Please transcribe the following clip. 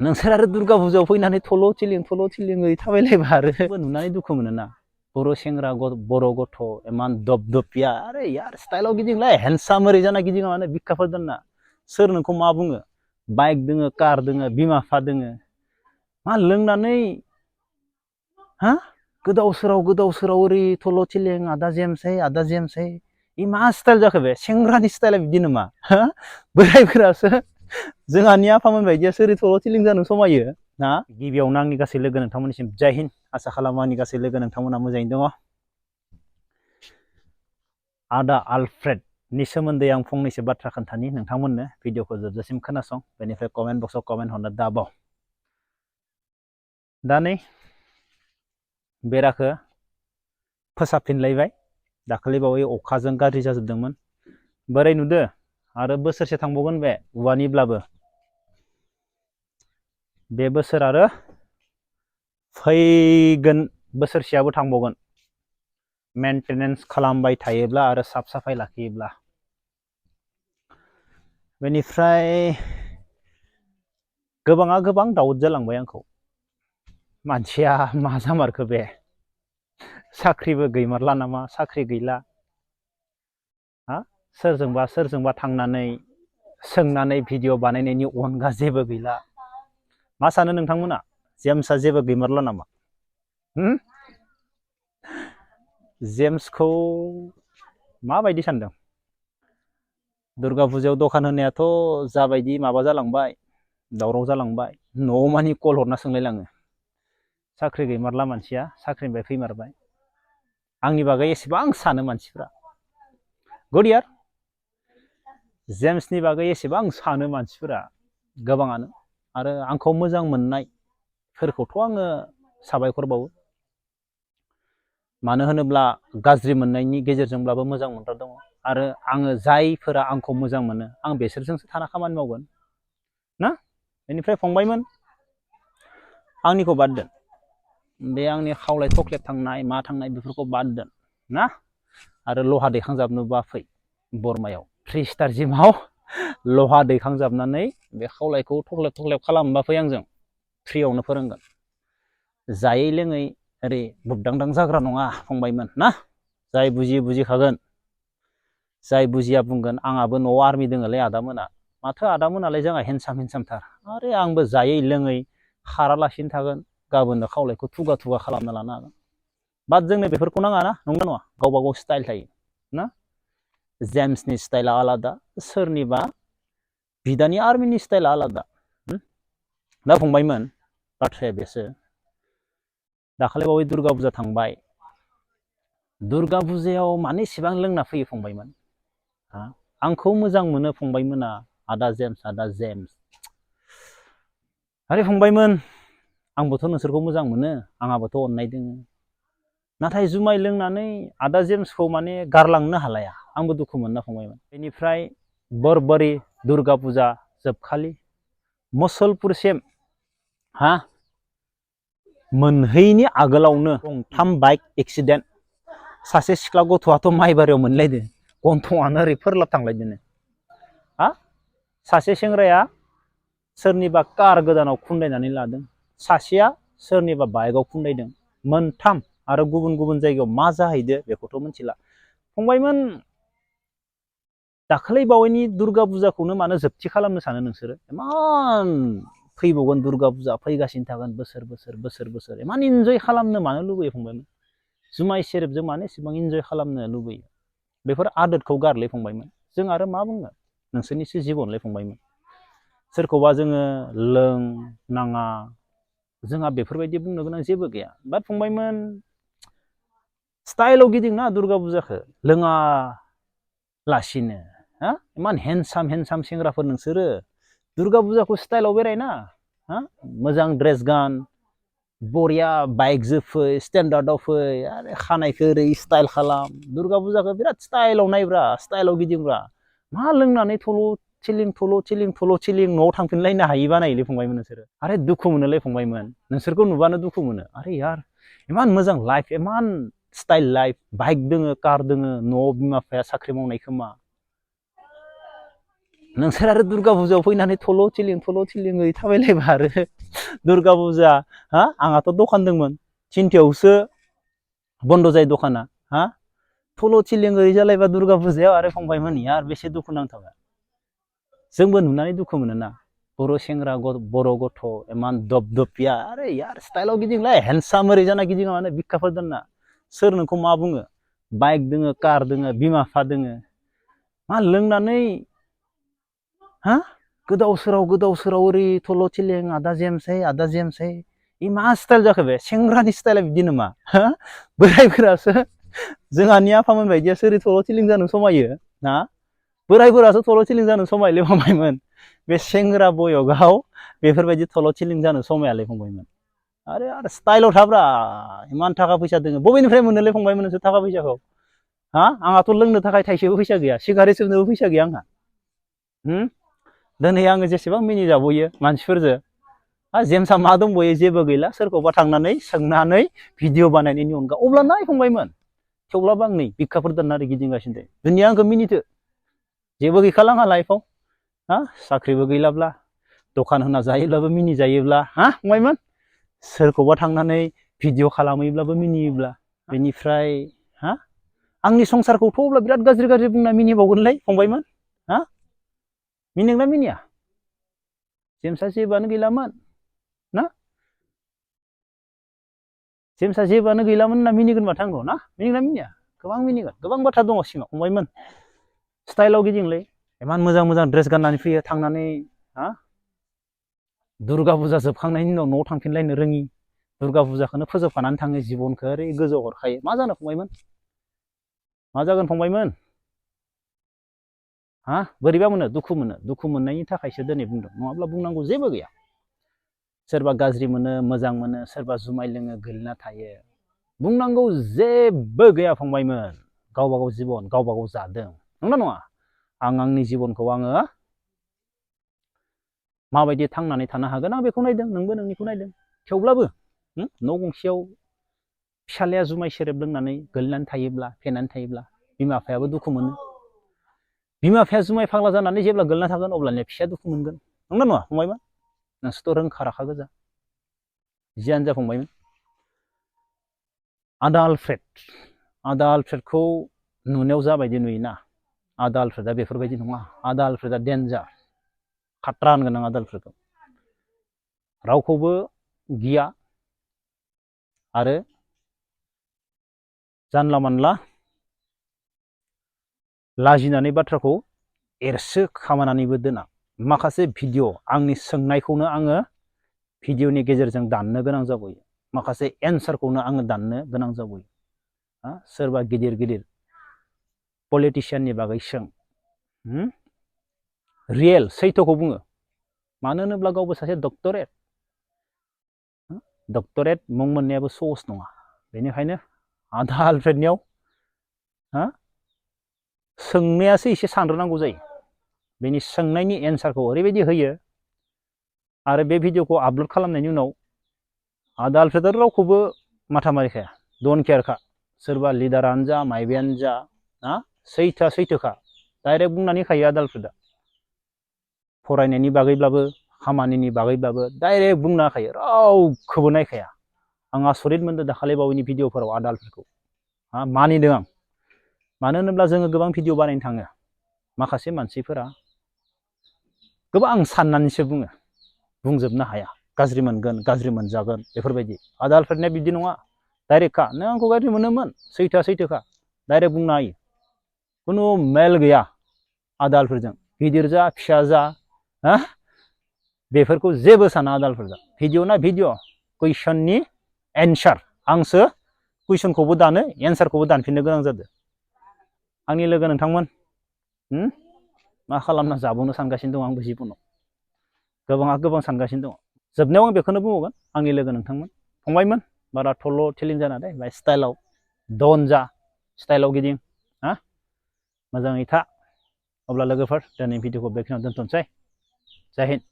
नोंसोर आरो दुर्गा फुजायाव फैनानै थल' थिलिङै थाबायलायबा आरो नुनानै दुखु मोनोना बर' सेंग्रा बर' गथ' इमान दबदबिया आरे यार स्टाइलाव गिदिंलाय हेन्डसाम ओरै जाना गिदिङा माने बिखाफोर दोनना सोर नोंखौ मा बुङो बाइक दोङो कार दोङो बिमा बिफा दोङो मा लोंनानै हा गोदाव सोराव ओरै थल' थिलिं आदा जेमसै इ मा स्टाइल जाखो बे सेंग्रानि स्टाइला बिदि नामा हा बोरायफोरासो जोंहानि आफामोन बायदियासो ओरै थल' थिलिं जानो समायो ना गिबियावनो आंनि गासै लोगो नोंथांमोननिसिम जय हिन्द आसा खालामो आंनि गासै लोगो नोंथांमोना मोजाङैनो दङ आदा आलफ्रेडनि सोमोन्दै आं फंनैसो बाथ्रा खोन्थानि नोंथांमोननो भिडिअखौ जोबजासिम खोनासं बेनिफ्राय कमेन्ट बक्सआव कमेन्ट हरनो दाबाव दा नै बेराखौ फोसाबफिनलायबाय दाखालि बावै अखाजों गाज्रि जाजोबदोंमोन बोरै नुदो आरो बोसोरसे थांबावगोन बे औवानिब्लाबो बे बोसोर आरो फैगोन बोसोरसेयाबो थांबावगोन मेंटेनेन्स खालामबाय थायोब्ला आरो साफ साफाय लाखियोब्ला बेनिफ्राय गोबाङा गोबां दाउट जालांबाय आंखौ मानसिया मा जामारखो बे साख्रिबो गैमारला नामा साख्रि गैला हा सोरजोंबा थांनानै सोंनानै भिडिअ बानायनायनि अनगा जेबो गैला मा सानो नोंथांमोना जेम्सआ जेबो गैमारला नामा जेम्सखौ माबायदि सानदों दुर्गा फुजायाव दखान होनायाथ' जाबायदि माबा जालांबाय दावराव जालांबाय न'आव मानि कल हरना सोंलायलाङो साख्रि गैमारला मानसिया साख्रिनिफ्राय फैमारबाय आंनि बागै एसेबां सानो मानसिफ्रा गुड यार जेम्सनि बागै एसेबां सानो मानसिफोरा गोबाङानो आरो आंखौ मोजां मोननायफोरखौथ' आङो साबायखर बावो मानो होनोब्ला गाज्रि मोननायनि गेजेरजोंब्लाबो मोजां मोनग्रा दङ आरो आङो जायफोरा आंखौ मोजां मोनो आं बेसोरजोंसो थाना खामानि मावगोन ना बेनिफ्राय फंबायमोन आंनिखौ बाद दोन बे आंनि खावलाय थख्लेब थांनाय मा थांनाय बेफोरखौ बाद दोन ना आरो लहा दैखांजाबनोबा फै बरमायाव 3 स्टार जिमाव लहा दैखांजाबनानै बे खावलायखौ थख्लेब खालामबा फै आंजों फ्रियावनो फोरोंगोन जायै लोङै ओरै बुबदांदां जाग्रा नङा फंबायमोन ना जाय बुजियो बुजिखागोन जाय बुजिया बुंगोन आंहाबो न'आव आर्मि दोङोलै आदामोना माथो आदामोनालाय जोंहा हेन्डसामथार आरो आंबो जायै लोङै खारालासिनो थागोन गाबोननो खावलायखौ थुगा खालामना लानो हागोन बाट जोंनो बेफोरखौ नाङा ना नंगौ नङा गावबा गाव स्टाइल थायो ना जेम्सनि स्टाइला आलादा सोरनिबा बिदानि आर्मिनि स्टाइला आलादा दा फंबायमोन बाथ्राया बेसो दाखालि बावै दुर्गा फुजा थांबाय दुर्गा फुजायाव मानो इसेबां लोंना फैयो फंबायमोन आंखौ मोजां मोनो फंबायमोना आदा जेम्स आरे फंबायमोन आंबोथ' नोंसोरखौ मोजां मोनो आंहाबोथ' अननाय दोङो नाथाय जुमाय लोंनानै आदा जेम्सखौ माने गारलांनो हालाया आंबो दुखु मोनना फंबायमोन बेनिफ्राय बरबरि दुर्गा फुजा जोबखालि मुसलपुरसिम मोनहैनि आगोलावनो 3 बाइक एक्सिडेन्ट सासे सिख्ला गथ'आथ' माइबारियाव मोनलायदो गन्थंआनो ओरै फोरलाब थांलायदोनो सासे सेंग्राया सोरनिबा कार गोदानाव खुन्दायनानै लादों सासेया सोरनिबा बाइकआव खुन्दायदों मोनथाम आरो गुबुन गुबुन जायगायाव मा जाहैदो बेखौथ' मिथिला फंबायमोन दाखालि बावैनि दुर्गा फुजाखौनो मानो जोबथि खालामनो सानो नोंसोरो इमान फैबावगोन दुर्गा फुजा फैगासिनो थागोन बोसोर इमान इन्जय खालामनो मानो लुबैयो फंबायमोन जुमाय सेरेबजों मानो एसेबां इन्जय खालामनो लुबैयो बेफोर आदतखौ गारलै फंबायमोन जों आरो मा बुंनो नोंसोरनिसो जिबनलै फंबायमोन सोरखौबा जोङो लोंनाङा जोंहा बेफोरबायदि बुंनो गोनां जेबो गैया बाट फंबायमोन स्टाइलाव गिदिंना दुर्गा फुजाखौ लोङा लासिनो इमान हेन्डसाम सेंग्राफोर नोंसोरो दुर्गा फुजाखौ स्टाइलाव बेरायना मोजां ड्रेस गान बरिया बाइकजों फै स्टेन्डार्डआव फै आरो खानायखौ ओरै स्टाइल खालाम दुर्गा फुजाखौ बिराद स्टाइलाव नायब्रा स्टाइलाव गिदिंब्रा मा लोंनानै थल' थिलिं न'आव थांफिनलायनो हायि बानायोलै फंबायमोन नोंसोरो आरे दुखु मोनोलै फंबायमोन नोंसोरखौ नुबानो दुखु मोनो आरे यार इमान मोजां लाइफ इमान स्टाइल लाइफ बाइक दोङो कार दोङो न'आव बिमा बिफाया साख्रि मावनाय खोमा नोंसोर आरो दुर्गा फुजायाव फैनानै थल' थिलिङै थाबायलायबा आरो दुर्गा फुजा हा आंहाथ' दखान दंमोन 3थायावसो बन्द' जायो दखाना हा थल' थिलिङै जालायबा दुर्गा फुजायाव आरो फंबायमोन यार बेसे दुखु नांथाव जोंबो नुनानै दुखु मोनोना बर' सेंग्रा बर' गथ' इमान दबदबिया आरे यार स्टाइलाव गिदिंलाय हेन्डसाम ओरै जाना गिदिङा माने बिखाफोर दोनना सोर नोंखौ मा बुङो बाइक दोङो कार दोङो बिमा बिफा दोङो मा लोंनानै हा गोदाव सोराव ओरै थल' थिलिं आदा जेमसै इ मा स्टाइल जाखो बे सेंग्रानि स्टाइला बिदि नामा हा बोरायफोरासो जोंहानि आफामोन बायदियासो ओरै थल' थिलिं जानो समायो ना बोरायफोरासो थल' थिलिं जानो समायोलै फंबायमोन बे सेंग्रा बयगाव बेफोरबायदि थल' थिलिं जानो समायालै फंबायमोन आरो स्टाइलाव थाब्रा इमान थाखा फैसा दोङो बबेनिफ्राय मोनोलै फंबायमोन नोंसोर थाखा फैसाखौ हा आंहाथ' लोंनो थाखाय थाइसेबो फैसा गैया सिगारेट सोबनोबो फैसा गैया आंहा दिनै आङो जेसेबां मिनिजाबयो मानसिफोरजों जेमसा मा दंबयो जेबो गैला सोरखौबा थांनानै सोंनानै भिडिअ बानायनायनि अनगा अब्ला नाय फंबायमोन थेवब्लाबो आं नै बिखाफोर दोननानै गिदिंगासिनो दं दुनिया आंखौ मिनिथो जेबो गैखाला आंहा लाइफआव हा साख्रिबो गैलाब्ला दखान होना जायोब्लाबो मिनिजायोब्ला हा फंबायमोन सोरखौबा थांनानै भिडिअ खालामहैब्लाबो मिनियोब्ला बेनिफ्राय हा आंनि संसारखौथ' अब्ला बिराद गाज्रि बुंना मिनिबावगोनलै फंबायमोन हा मिनिगोना मिनिया जेमसा जेबोआनो गैलामोन ना जेमसा जेबोआनो गैलामोन होनना मिनिगोन माथो आंखौ ना मिनिगोना मिनिया गोबां मिनिगोन गोबां बाथ्रा दङ सिङाव फंबायमोन स्टाइलाव गिदिंलै इमान मोजां ड्रेस गाननानै फैयो थांनानै हा दुर्गा फुजा जोबखांनायनि उनाव न'आव थांफिनलायनो रोङि दुर्गा फुजाखौनो फोजोबखानानै थाङो जिबनखौ ओरै गोजौआव हरखायो मा जानो फंबायमोन मा जागोन फंबायमोन हा बोरैबा मोनो दुखु मोननायनि थाखायसो दिनै बुंदों नङाब्ला बुंनांगौ जेबो गैया सोरबा गाज्रि मोनो मोजां मोनो सोरबा जुमाय लोङो गोलैना थायो बुंनांगौ जेबो गैया फंबायमोन गावबा गाव जिबन गावबा गाव जादों नंगौना नङा आं आंनि जिबनखौ आङो माबायदि थांनानै थानो हागोन आं बेखौ नायदों नोंबो नोंनिखौ नायदों थेवब्लाबो न' गंसेयाव फिसालाया जुमाय सेरेब लोंनानै गोलैनानै थायोब्ला फेनानै थायोब्ला बिमा बिफायाबो दुखु मोनो बिमा बिफाया जुमाय फाग्ला जानानै जेब्ला गोलैना थागोन अब्लानिया फिसाया दुखु मोनगोन नंगौना नङा फंबायमोन नोंसोरथ' रोंखा राखा गोजा जियानो जा फंबायमोन आदा आलफ्रेडखौ नुनायाव जाबायदि नुयोना आदा आलफ्रेडआ बेफोरबायदि नङा आदा आलफ्रेडआ डेन्जार खाट्रा होनगोन आं आदा आलफ्रेडखौ रावखौबो गिया आरो जानला मानला लाजिनानै बाथ्राखौ एरसो खामानानैबो दोना माखासे भिडिअ आंनि सोंनायखौनो आङो भिडिअनि गेजेरजों दाननो गोनां जाबोयो माखासे एन्सारखौनो आङो दाननो गोनां जाबोयो सोरबा गिदिर पलिटिशियाननि बागै सों रियेल सैथोखौ बुङो मानो होनोब्ला गावबो सासे डक्टरेट मुं मोननायाबो सहस नङा बेनिखायनो आदा आलफ्रेडनियाव सोंनायासो एसे सानग्रोनांगौ जायो बेनि सोंनायनि एन्सारखौ ओरैबायदि होयो आरो बे भिडिअखौ आपल'ड खालामनायनि उनाव आदा आलफ्रेडआ रावखौबो माथा मारिखाया डन्ट केयारखा सोरबा लिडारानो जा माइबायानो जा सैथोखा डाइरेक्ट बुंनानै होखायो आदा आलफ्रेडआ फरायनायनि बागैब्लाबो खामानिनि बागैब्लाबो डाइरेक्ट बुंना होखायो रावखौबो नायखाया आं आसरित मोनदों दाखालि बावैनि भिडिअफोराव आदा आलफ्रेडखौ मानिदों आं मानो होनोब्ला जोङो गोबां भिडिअ बानायनो थाङो माखासे मानसिफोरा गोबां साननानैसो बुंजोबनो हाया गाज्रि मोनगोन गाज्रि मोनजागोन बेफोरबायदि आदा आलफ्रेडनिया बिदि नङा डाइरेक्टखा नों आंखौ गाज्रि मोनोमोन सैथोखा डाइरेक्ट बुंनो हायो खुनु मेल गैया आदा आलफ्रेडजों गिदिर जा फिसा जा बेफोरखौ जेबो साना आदा आलफ्रेडआ भिडिअ ना भिडिअ कुइसननि एन्सार आंसो कुइसनखौबो दानो एन्सारखौबो दानफिननो गोनां जादों आंनि लोगो नोंथांमोन मा खालामना जाबावनो सानगासिनो दं आंबो जिबनाव गोबाङा गोबां सानगासिनो दङ जोबनायाव आं बेखौनो बुंबावगोन आंनि लोगो नोंथांमोन फंबायमोन बारा थल' थिलिं जाना दे बाय स्टाइलाव डन जा स्टाइलाव गिदिं मोजाङै था अब्ला लोगोफोर दिनै भिडिअखौ बेखिनियाव दोनथ'नोसै जय हिन्द